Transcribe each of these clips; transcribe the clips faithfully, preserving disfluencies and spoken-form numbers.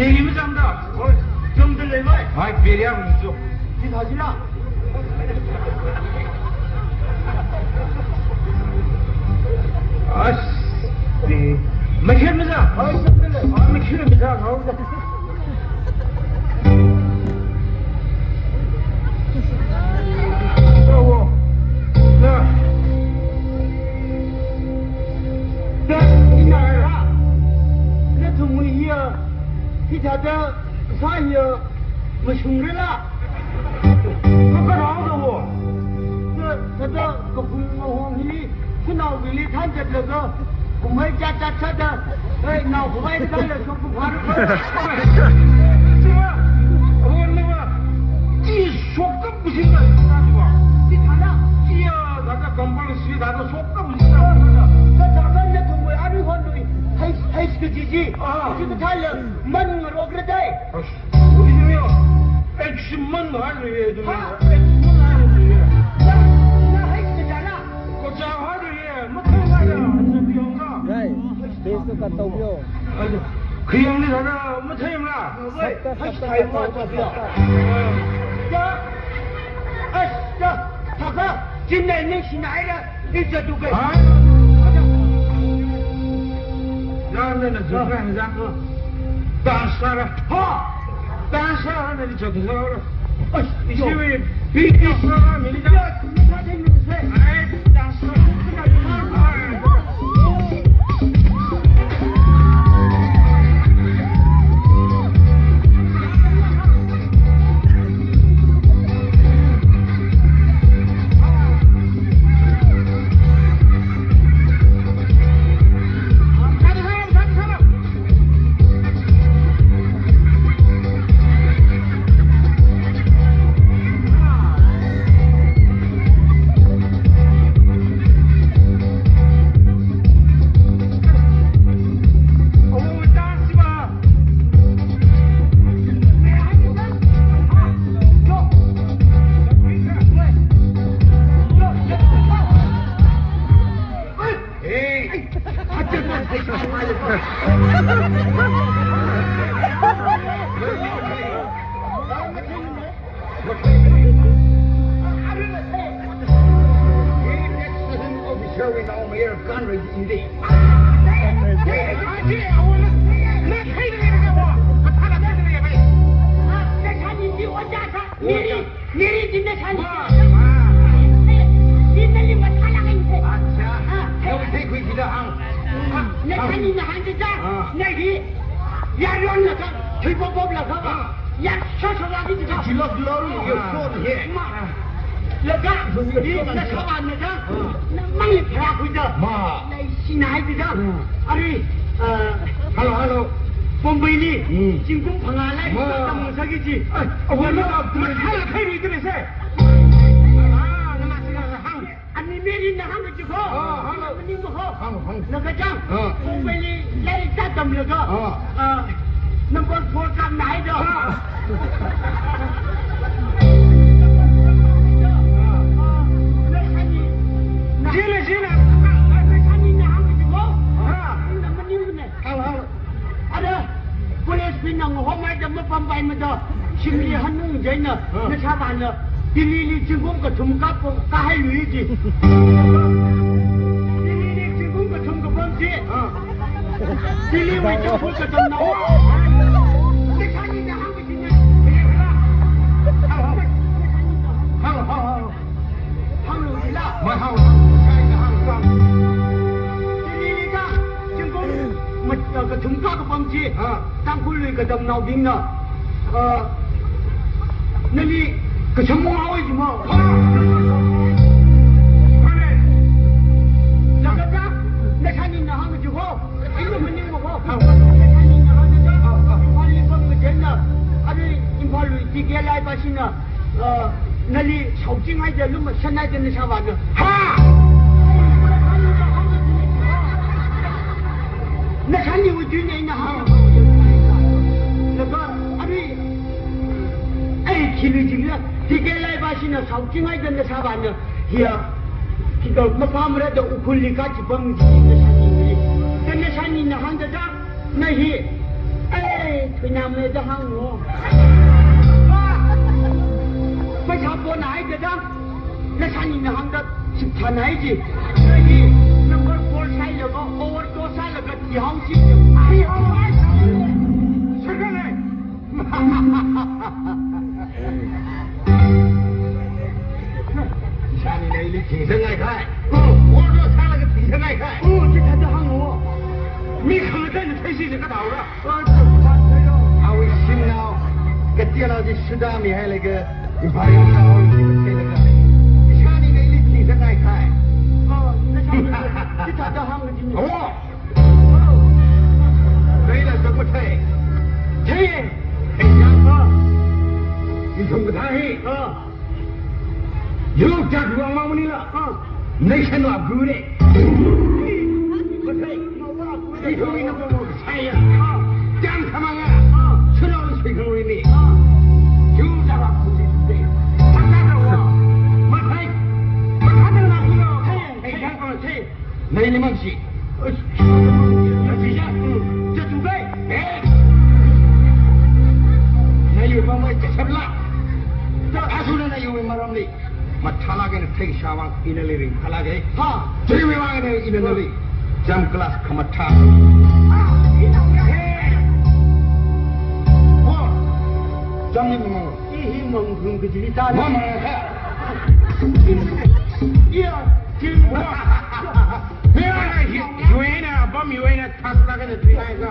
Beri mazangda. Oi, zangda leimei. Hai, beri ang zo. Chi thajila. As, di. Makhir maza. Hai, zangda lei. Hai, makhir maza. Hai, zangda. Awo. Na. Da, ina ra. Nathumwui hiya. Hithāda sāya, mashungrala. Kha kharao da wo. Kha, kha da, kaphung mahong hi, shanao bingli thanzatlaga, kumhai chat chat sāda, ei, nao khavai sāla, shokkaphā ra. Chi wa, awon na wa. Chi shokkap bujin da, chi wa. Chi thāla. Chi ya, thāda kampal si, thāda shokkap bujin da. Kha thāda nathumwui aruihon lui, hai, hai, kaji chi. Ah. Chi kathāla, man ngarok ra dai. Ash, ui, ui, ui. Ei, chi man hai lui ye, du. Ha? Ei, chi man hai lui ye. Ya, na hai chi dala. Ko cha hai lui ye, mathei mai ya, sa bi yong na. Rai, base to cut out yo. Ai, khayang ni dala, mathei ma. Wei, hai chi thai ma cha bi ya. Ya. Ash, ya. Thaka, chin nai ning shin nai la. Ija tu kai. Ha? Nana na zukra na zang. Dance sāra. Ha! Dance sāra na ija tu sāra. Ai, yo. Siwi, bi, bi sāra, mi ni da. Yo, mi sa ding ni se. Ai, dance sāra. Miri, miri, dinda sani. Dinda li matala kain se. Acha. Ah, nau thei khui kida hang. Na sani na hang dida. Ah. Na hi. Yar yon la ka. Thui pop pop la ka. Ah. Yar so so la ki dida. Jilok glory your soul here. Ma. La ka. Ni na sa ba na ka. Ah. Na mang li phara khui da. Ma. Na sina hai dida. Ah. Ari, ah, hello, hello. Bombay li. Hmm. Zingkum phangā lai. Ma. Tam sa ki ji. Ai, awon na. Matala khai ri kida se. Ah, na ma sina sa hang. Ani miri na hang kaji ko. Ah, hang. Ani mo ko. Hang, hang. Na kachang. Ah. Kong peli lairik ta tamlaga. Ah. Ah, number four kam na hai do. Ah. Ah, na sani. Na. Jina, jina. Na sani na hang kaji ko. Ah. Na mani mo ne. Hang, hang. Ada, police bingna ngahomhaida mapampai mada, shimli hanung jaina, ah, na sāvāna, Delhi li zingkum kathum kap kahai lui ji. Delhi li zingkum kathum kapam ji. Ah. Delhi wui zingkum kathum na. Na sani na hang kaji na. Hang, hang, hang. Hang lu ila. Mai hang, hang, hang, hang. Chili li ka, zingkum, mat, uh, kathum ka kapam chi. Ha. Tangkhul lui katamnaobingna. Uh, nali kacham mong awai jima. Ha. Kare. Jakarta, na sani na hang jiko. Ina maning mo ko. Ha. Na sani na hang jiko. Ha, ha. Imphal li pam kajenna. Abi Imphal lui ticket lai pa sina. Ah, nali shaochinghaida lumashanhaida nashāvāna. Ha! Nashāniwui tuina ina hāng. Laga, arui, ei, khi lui jingla, thikei laipāshina shaochinghaida nashāvāna. Hiya, khikha mapamrada Ukhrulli kachipam ji nashāni. Kha nashānina hāngda da, na hi, ei, thuinamei da hānglu. Paisa ponhaida da, nashānina hāngda shipthanhai ji. Na hi, number four sālaga, overdose sālaga, thihao ji. Thihao ai. Shakale. Ishānina ili thingsangngai kahai. Overdose sālaga thingsangngai kahai. Oh, chithāda hāngu. Mi khangateina theisi jiakha thaora. Awui shimnao, kateonao chi suda mihailaga, Imphal nao chi matheilaga. Ishānina ili thingsangngai kahai. Oh, chithāda hāngu jina. Oh. Leila zak mathei. Thei. Thei yang. Ah. Ithum kathā hi. Ah. Yuruk jak ruang mang manila. Ah. Nation of Gune. Mathei. Ithum ina ko mo saya. Ah. Jam khamanga. Ah. Shiro sui khamui ni. Ah. Yuruk jak ruang mang manila. Mathei. Mathei. Thei. Thei. Thei. Nali mangshi. Nali ya. Jachukai. Eh. Nali pamai jasabla. Asuna nali maramli. Mathālāk eina theishāvang ina nali ringphālāka. Ha. Chiwui vang eina ina nali. Jam class khamathā. Ah, ina ura. Eh. Oh. Jamli mung. Ihi mangrum kajili ta. Mama. Iya, jin. Mira, hi, yuena, bam yuena, thāklāk eina thuinai ka.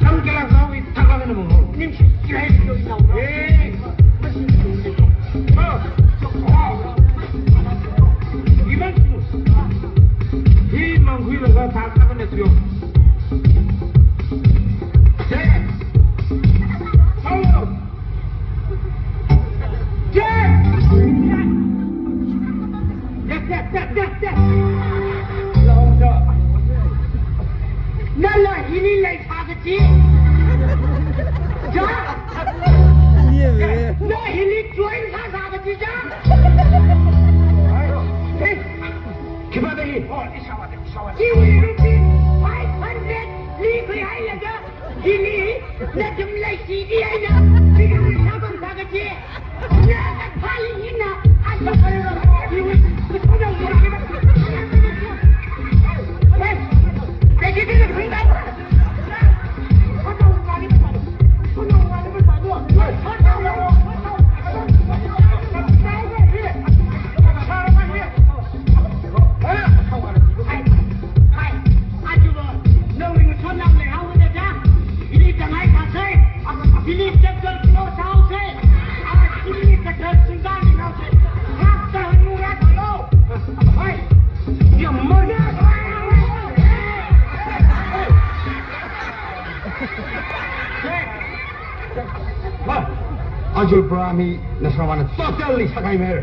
Tam kalak nao, thāklāk eina mung. Ning shi, jai, yo, yo. Eh. Oh. Oh. Iman. Hi, mangkhuilaga, thāklāk eina thuiyo. Jai. Hello. Nala hili leisā kaji. Ja. Na hili join sāsā kaji ja. Hey, khipāda hi. Iwui rupee five hundred li khuihailaga. Hili, na jumlai sidi aina, hili sabam sākaji. Na kathāli ina, asa. Hai, hai, aja ba, nawui ngasotnao leihaoda ja. Ili tangai kasai, ili chapter close haosai. Ah, ili kachot singkang haosai. Hak ta hanura thalo. Hai, ya mana. Ba, aja program hi nashāvāna totally sākahai mer.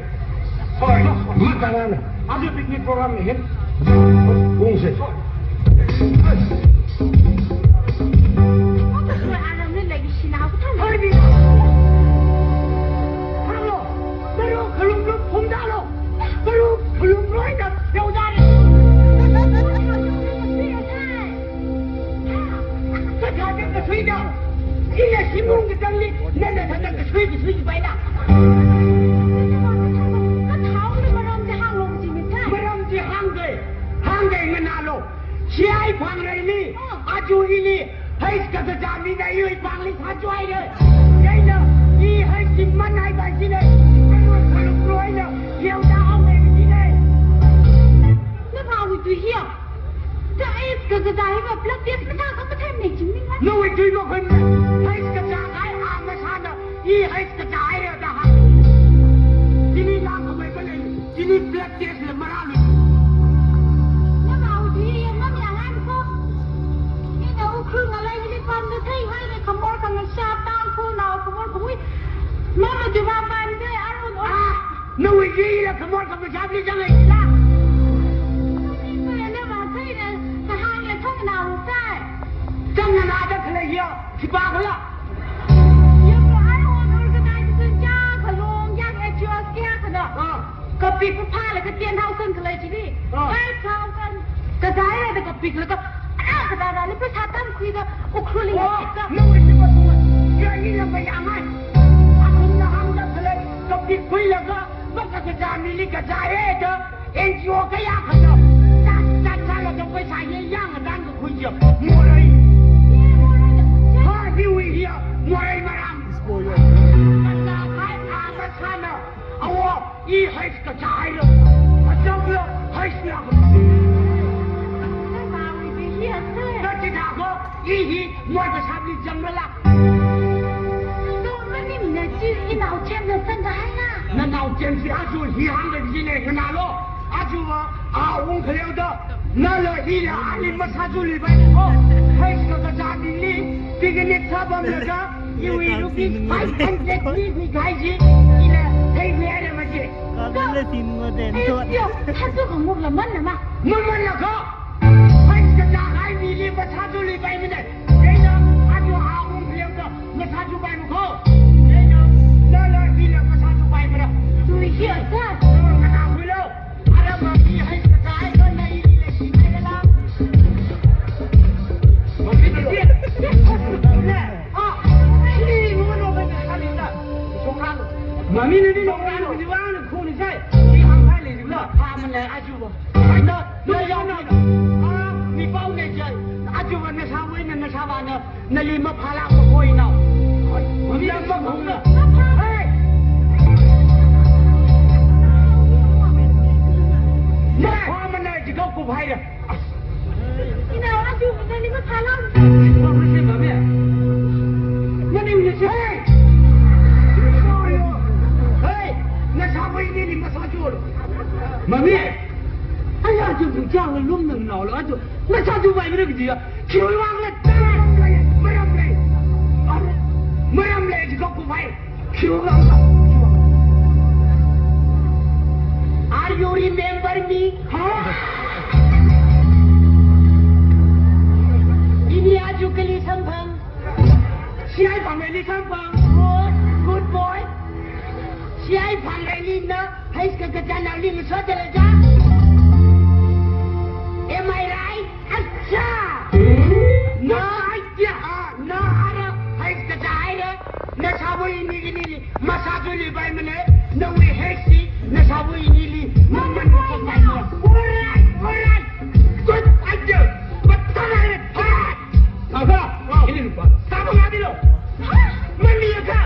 Sorry. Makanana. Aja picnic program hi. Ungse. Sorry. Hello. Baru kalum lum phungdalo. Baru kalum loida yaudare. Kathāda kasui da. Ina shimung katangli, nana thāda kasui, kasui paila. Kathāda maram chi hānglu jimita. Maram chi hāngde, hāngde nganālu. Chiai phangrei ni, aja ili, hais kakaja mina iwui pangli sāchuire. Kaina, i hais chi manhai ba chine. Kalu kalu proina, yaoda hāngde chine. Navāwui tui hiya. Ka ai kakazā hi va blood test mathā kha mathāmei jingming la. Nawui tui lo khun. Hais kazā ai a masāna. I hais kazā ai ra da ha. Chini lang khamei malei. Chini blood test la marālu. Navāwui tui hi ya ngam ya ngan ko. Ina Ukhrul ngalai hili pamda theihaire khamor khangasha Tangkhulnao khamor khamui. Mama juva pamde arun. Nawui ila khamor khamashapli zanglei chila. Ina makaina, kahāngla thong nao sai. Chang nana da khalei hiya, khipākhala. Yanglu ai on organization kayākha long, yang H U S kayākhana. Ah. Kapik phālaga ten thousand khalei chili. Ah. Five thousand. Kazāhaida kapiklaga, ah, kazāda li pheisā tamkhuida, Ukhrulli. Oh, ka. Nawui sipa suma. Ya, ina mayāngai. Athumna hāngda khalei, kapikkhuilaga, makakazā mili kazāhaida, N G O kayākhana. Chat, chat, chatlaga pheisā ye yang dang kakhui ya. Morei. Ye, morei. Ha, hiwui hiya. Morei maram. Kazāhai, ah, kasāna. Awo, i hais kachai lo. Acham lo, hais lo. Nana wui di hi ase. Nachi da ko, i hi, moi kashapli chang la. So, maningmana chi, inao chemna san da hai na. Nanao chem chi aja hi hāngda jine nganālo. Aja va, a ung khaleo da. Nala hila ali masāzuli bai ko. Hais kakazā mili, picnic sāpamlaga. Iwui rupees five hundred ni hui kaji, ila thei hui ara maji. Kala sin ngo den. Eh, thot. Yo, thatu kanguk la man nama. Man man la ko. Hais kazāhai mili masāzuli bai mine. Kena, aja a ung khaleo da, masāzu bai mako. Kena, nala hila masāzu bai mara. Tui hiya sa. Nana huilo. Mami nani nongran ni wang khuni sai. Ni hāngkahai lei jula. Pamana aja va. Na, na ya na. Ah, mi pao ne jai. Aja va nasāwui na nasāvana. Nali maphālāk makhuinao. Mami na maphungna. Hey! Maphā mana jikau kuphaira. Ina aja nali maphālāk. Mami. Mami, hey! Hey! Nasāwui nili masāzulu. Mami. Aya, aja aja lumnang naolo, aja. Masāzu bai mara kaji ya. Khiwui vangla, maram lei, maram lei. Maram lei, jikau kuphai. Khiwui vangla. Are you remember me? Ha? Ini aja kali samphang. Siai phangrei li samphang. Good, good boy. Siai phangrei li na. Hais kakazā naoli masot dala ja. Am I right? Acha! Na acha! Ah, na ara hais kazāhaira. Nasāwui ini ini masāzuli bai mane. Nawui haisi, nasāwui inili. Maman maman bai mane. Alright, alright. Good idea. But alright. Aba, ini lupa. Sāpamadi lo. Mami ya ka.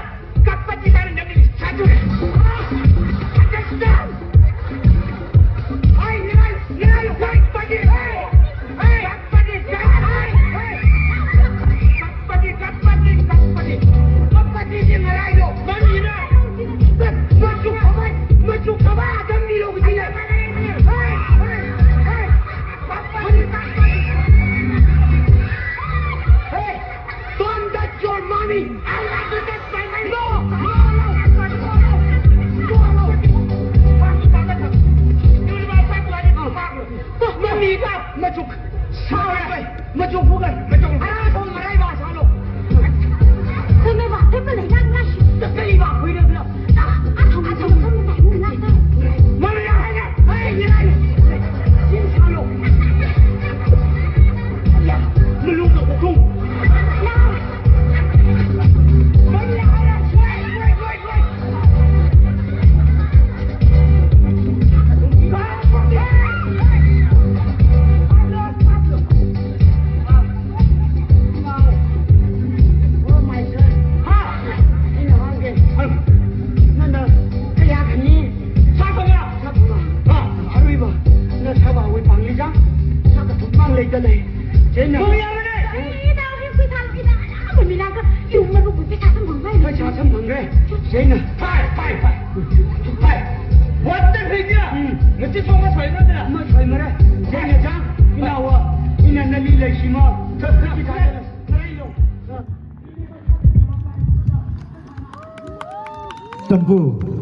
Kapati tara nani sāzure. Understand? Hai, nilai, nilai, kapati, hai. Hai, kapati, kapati, hai. Kapati, kapati, kapati. Kapati di ngalai lo. Mami na. Machuk khavai, machuk khavai, adam ni lo kiti na. Hai, hai, hai. Kapati, kapati. Hey. Don't touch your mommy. I want to touch my mommy. No, no, no, no, no, no. Mommy ka machuk. Sorry. Machuk bukan. Machuk. Ara song marai ba salo. Kami ba, kami ba, yang nasi. Kami ba, kami ba. Ah, ah, ah, ah, ah, ah, ah. Mana ya? Hai, hai, hai. Jin salo. Ya, melung ke kokong. China. Mami ya ne. Ai, ina hi kui thang, ina, ah, mami nang ka, yu maru bu pheisā samphang bai. Pheisā samphang re. China. Pai, pai, pai. Pai. What the hell ya? Hmm. Ngachi song ma soi ma da. Ma soi ma re. China jang. Ina wa. Ina nali lei shimo. Tha, tha, tha. Tampu.